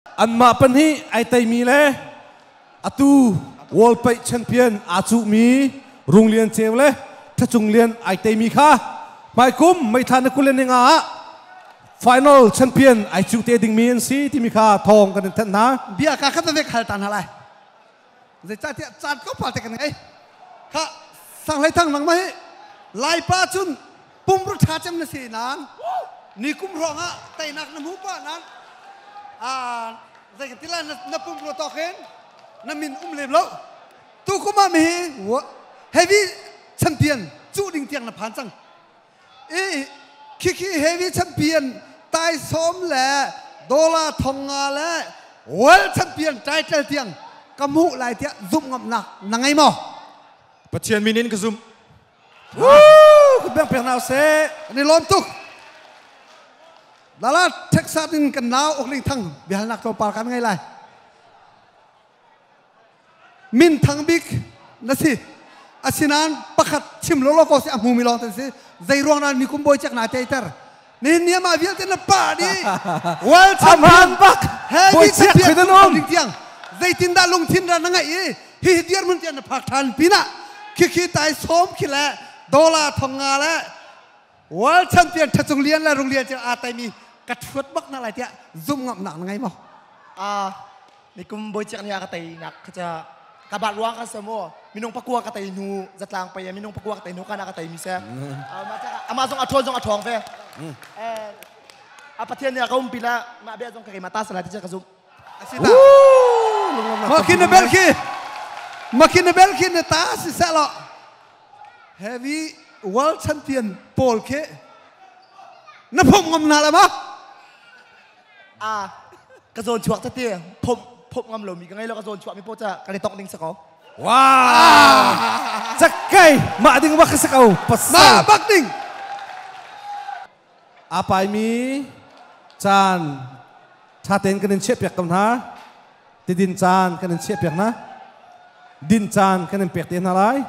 Anmah pahnih ai teimi le atu World Paih Champion aa cuhmi Rung Lian Ceu le Thacung Lian ai teimi kha hmaikum May thla ni 25 ah final champion ai cuh te dingmi an si timi kha thawng kan in thanh hna. Bia ka khat ve khal ta hna lai. Zeicahtiah caan tlawmpal te kan ngei. Kha sanghlei thang nangmah hi Laipa cun pumru ṭha cem na si nain ni kum hrawng ah teinak na hmu pah nain zei kan ti lai na pumrua tawk in na min um lem lo. Tukum ah mi heavy champion cuh ding tiang na phan cang. I khikhi heavy champion taisawm le dollar 5,000 le world champion title tiang ka hmuh lai tiah zumh ngamnak na ngei maw? Pathian min in ka zumh. Kut beng pek hna seh. An i lawm tuk. Lala Texas in kan nau Okling Thang biahalnak tlawmpal kan ngei lai. Min thang bik na si. Asinain pakhat chim lawlaw ko si a hmumi lawng tan si. Zei ruang na ni kum bawi cek na teiter. Nihin ni amah vialte na pa dih. World champion bak. Heavy champion ding tiang. Zeitindah lungthin ra na ngeih i hi dirhmun tiang na phak ṭhan pinah khikhi tai sawm khi le dollar 5,000 le world champion Thacung Lian le Rung Lian cu aa taimi ka ṭhuat bak na lai tiah zumh ngamnak na ngei maw? Nikum bawi ciak nih a ka tei nak kha ca ka bat ruang kan sa mu minung pakua ka tei hnu zatlang pei minung pakua ka tei hnu kana ka tei mi se ama zong a ṭhawn zong a ṭhawng ve a Pathian nih a ka umpi la mah bia zong ka keimah ta sala ti ka zumh. Asita. Makin na bel khi makin na bel khi na ta si seh lo heavy world champion pawl khi na phomh ngam hna la ma? A ka zawn chuak tete phomh phomh ngam lomi ka ngei lo, ka zawn chuak mi po ca kan i tong ding sa ko. Wow! Cakkai mah ding bak ka ko pasal. Mah bak ding. Aa paimi caan ṭha tein kan in chiahpiak ko hna. Tidin caan kan in chiahpiak hna. Din caan kan in pek te hna lai.